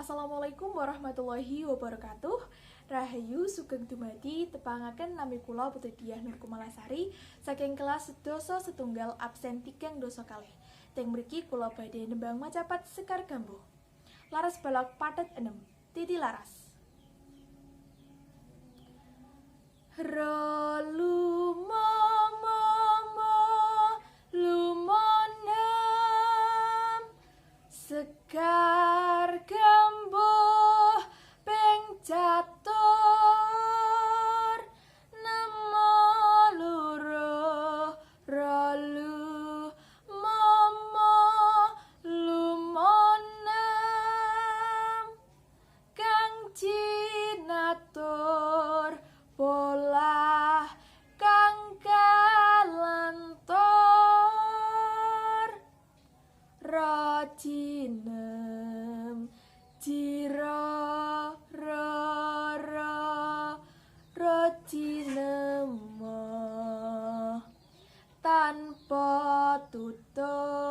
Assalamualaikum warahmatullahi wabarakatuh. Rahayu, sugeng dumadi, tepangaken nami kula Putri Diah Nur Kumalasari saking kelas sedasa setunggal absen 32. Teng mriki kula badhe nembang macapat Sekar Gambuh. Laras balok pathet 6, titi laras. Ro lumo mo mo lumo nem sekar gambuh ping catur nemo loro ro lumo mo lumo nem kang cinatur polah kang kalantor ro cinem ciro ro ro ro cinemo tanpa tutur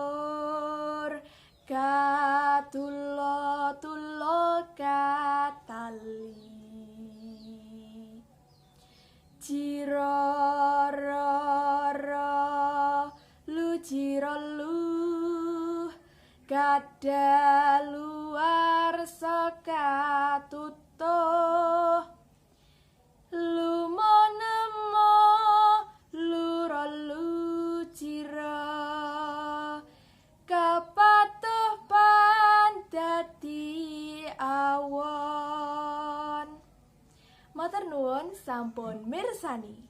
katulo tulo katali ciro ro ro lu ciro lu kadaluwarsa katutuh lumo nemo luro lu ciro kepatuh pandadi awon. Matur nuwun sampun mirsani.